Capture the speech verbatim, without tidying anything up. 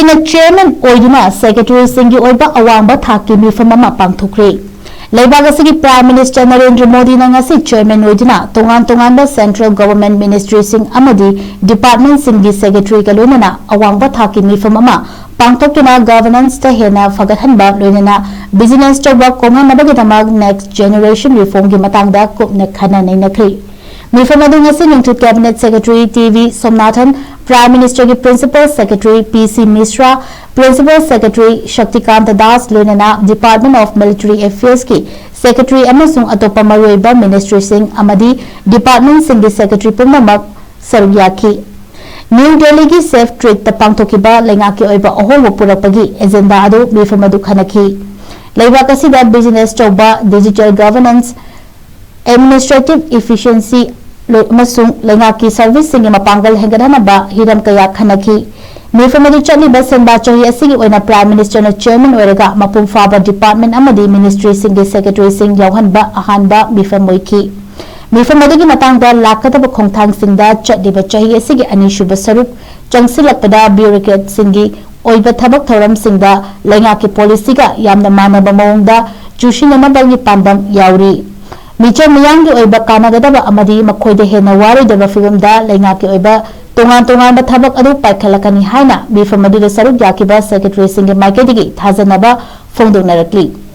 ꯅ ꯆꯦꯌꯔꯃꯦꯟ ꯑꯣꯏꯗꯨꯅ ꯁꯦꯀ꯭ꯔꯦꯇꯔꯤꯁꯤꯡꯒꯤ ꯑꯣꯏꯕ ꯑꯋꯥꯡꯕ ꯊꯥꯛꯀꯤ ꯃꯤꯐꯝ ꯑꯃ ꯄꯥꯡꯊꯣꯛꯈ꯭ꯔꯦ꯫ ꯂꯩꯕꯥꯛ ꯑꯁꯤꯒꯤ ꯄ꯭ꯔꯥꯏꯝ ꯃꯤꯅꯤꯁꯇꯔ ꯅꯔꯦꯟꯗ꯭ꯔ ꯃꯣꯗꯤꯅ ꯉꯁꯤ ꯆꯦꯌꯔꯃꯦꯟ ꯑꯣꯏꯗꯨꯅ ꯇꯣꯉꯥꯟ ꯇꯣꯉꯥꯟꯕ ꯁꯦꯟꯇ꯭ꯔꯦꯜ ꯒꯚꯔꯟꯃꯦꯟꯠ ꯃꯤꯅꯤꯁꯇ꯭ꯔꯤꯁꯤꯡ ꯑꯃꯗꯤ ꯗꯤꯄꯥꯔꯠꯃꯦꯟꯠꯁꯤꯡꯒꯤ ꯁꯦꯀ꯭ꯔꯦꯇꯔꯤꯒ ꯂꯣꯏꯅꯅ ꯑꯋꯥꯡꯕ ꯊꯥꯛꯀꯤ ꯃꯤꯐꯝ ꯑꯃ ꯄꯥꯡꯊꯣꯛꯇꯨꯅ ꯒꯚꯔꯅꯦꯟꯁꯇ ꯍꯦꯟꯅ ꯐꯒꯠꯍꯟꯕ, ꯂꯣꯏꯅꯅ ꯕꯤꯖꯤꯅꯦꯁ ꯇꯧꯕ ꯀꯣꯝꯍꯟꯅꯕꯒꯤꯗꯃꯛ ꯅꯦꯛꯁ ꯖꯦꯅꯦꯔꯦꯁꯟ ꯔꯤꯐꯣꯔꯝꯒꯤ ꯃꯇꯥꯡꯗ ꯀꯨꯞꯅ ꯈꯟꯅ ꯅꯩꯅꯈ꯭ꯔꯦ꯫ ꯃꯤꯐꯝ ꯑꯗꯨ ꯉꯁꯤ ꯅꯨꯡꯊꯤꯜ cabinet secretary T V Somanathan, prime ꯃꯤꯅꯤꯁꯇꯔꯒꯤ principal secretary P C Mishra, principal secretary Shaktikanta Das, ꯂꯣꯏꯅꯅ ꯗꯤꯄꯥꯔꯠꯃꯦꯟꯠ ꯑꯣꯐ ꯃꯤꯂꯤꯇꯔꯤ ꯑꯦꯐꯤꯌꯔꯁꯀꯤ ꯁꯦꯀ꯭ꯔꯦꯇꯔꯤ ꯑꯃꯁꯨꯡ ꯑꯇꯣꯞꯄ ꯃꯔꯨꯑꯣꯏꯕ ꯃꯤꯅꯤꯁꯇ꯭ꯔꯤꯁꯤꯡ ꯑꯃꯗꯤ ꯗꯤꯄꯥꯔꯠꯃꯦꯟꯠꯁꯤꯡꯒꯤ ꯁꯦꯀ꯭ꯔꯦꯇꯔꯤ ꯄꯨꯝꯅꯃꯛ ꯁꯔꯨꯛ ꯌꯥꯈꯤ꯫ ꯅ꯭ꯌꯨ ꯗꯦꯜꯂꯤꯒꯤ ꯁꯦꯐ ꯇ꯭ꯔꯤꯛꯇ ꯄꯥꯡꯊꯣꯛꯈꯤꯕ ꯂꯩꯉꯥꯛꯀꯤ ꯑꯣꯏꯕ ꯑꯍꯣꯡꯕ ꯄꯨꯔꯛꯄꯒꯤ ꯑꯦꯖꯦꯟꯗꯥ ꯑꯗꯨ ꯃꯤꯐꯝ ꯑꯗꯨ ꯈꯟꯅꯈꯤ꯫ ꯂꯩꯕꯥꯛ ꯑꯁꯤꯗ ꯕꯤꯖꯤꯅꯦꯁ ꯇꯧꯕ, ꯗꯤꯖꯤꯇꯦꯜ ꯒꯚꯔꯅꯦꯟꯁ, ꯑꯦꯗꯃꯤꯅꯤꯁꯇ꯭ꯔꯦꯇꯤꯚ ꯏꯐꯤꯁꯤꯌꯦꯟꯁꯤ ꯑꯃꯁꯨꯡ ꯂꯩꯉꯥꯛꯀꯤ ꯁꯔꯚꯤꯁꯁꯤꯡꯒꯤ ꯃꯄꯥꯡꯒꯜ ꯍꯦꯟꯒꯠꯍꯟꯅꯕ ꯍꯤꯔꯝ ꯀꯌꯥ ꯈꯟꯅꯈꯤ꯫ ꯃꯤꯐꯝ ꯑꯗꯨ ꯆꯠꯂꯤꯕ ꯁꯦꯟꯕꯥ ꯆꯍꯤ ꯑꯁꯤꯒꯤ ꯑꯣꯏꯅ ꯄ꯭ꯔꯥꯏꯝ ꯃꯤꯅꯤꯁꯇꯔꯅ ꯆꯦꯌꯔꯃꯦꯟ ꯑꯣꯏꯔꯒ ꯃꯄꯨꯡ ꯐꯥꯕ ꯗꯤꯄꯥꯔꯠꯃꯦꯟꯠ ꯑꯃꯗꯤ ꯃꯤꯅꯤꯁꯇ꯭ꯔꯤꯁꯤꯡꯒꯤ ꯁꯦꯀ꯭ꯔꯦꯇꯔꯤꯁꯤꯡ ꯌꯥꯎꯍꯟꯕ ꯑꯍꯥꯟꯕ ꯃꯤꯐꯝ ꯑꯣꯏꯈꯤ꯫ ꯃꯤꯐꯝ ꯑꯗꯨꯒꯤ ꯃꯇꯥꯡꯗ ꯂꯥꯛꯀꯗꯕ ꯈꯣꯡꯊꯥꯡꯁꯤꯡꯗ ꯆꯠꯂꯤꯕ ꯆꯍꯤ ꯑꯁꯤꯒꯤ ꯑꯅꯤꯁꯨꯕ ꯁꯔꯨꯛ ꯆꯪꯁꯤꯜꯂꯛꯄꯗ ꯕ꯭ꯌꯨꯔꯣꯀ꯭ꯔꯦꯠꯁꯤꯡꯒꯤ ꯑꯣꯏꯕ ꯊꯕꯛ ꯊꯧꯔꯝꯁꯤꯡꯗ ꯂꯩꯉꯥꯛꯀꯤ ꯄꯣꯂꯤꯁꯤꯒ ꯌꯥꯝꯅ ꯃꯥꯟꯅꯕ ꯃꯑꯣꯡꯗ ꯆꯨꯁꯤꯟꯅꯅꯕꯒꯤ ꯄꯥꯟꯗꯝ ꯌꯥꯎꯔꯤ꯫ ꯃꯤꯆꯝ ꯃꯤꯌꯥꯝꯒꯤ ꯑꯣꯏꯕ ꯀꯥꯟꯅꯒꯗꯕ ꯑꯃꯗꯤ ꯃꯈꯣꯏꯗ ꯍꯦꯟꯅ ꯋꯥꯔꯣꯏꯗꯕ ꯐꯤꯚꯝꯗ ꯂꯩꯉꯥꯛꯀꯤ ꯑꯣꯏꯕ ꯇꯣꯉꯥꯟ ꯇꯣꯉꯥꯟꯕ ꯊꯕꯛ ꯑꯗꯨ ꯄꯥꯏꯈꯠꯂꯛꯀꯅꯤ ꯍꯥꯏꯅ ꯃꯤꯐꯝ ꯑꯗꯨꯗ ꯁꯔꯨꯛ ꯌꯥꯈꯤꯕ ꯁꯦꯀ꯭ꯔꯦꯇꯔꯤꯁꯤꯡꯒꯤ ꯃꯥꯏꯀꯩꯗꯒꯤ ꯊꯥꯖꯅꯕ ꯐꯣꯡꯗꯣꯛꯅꯔꯛꯂꯤ꯫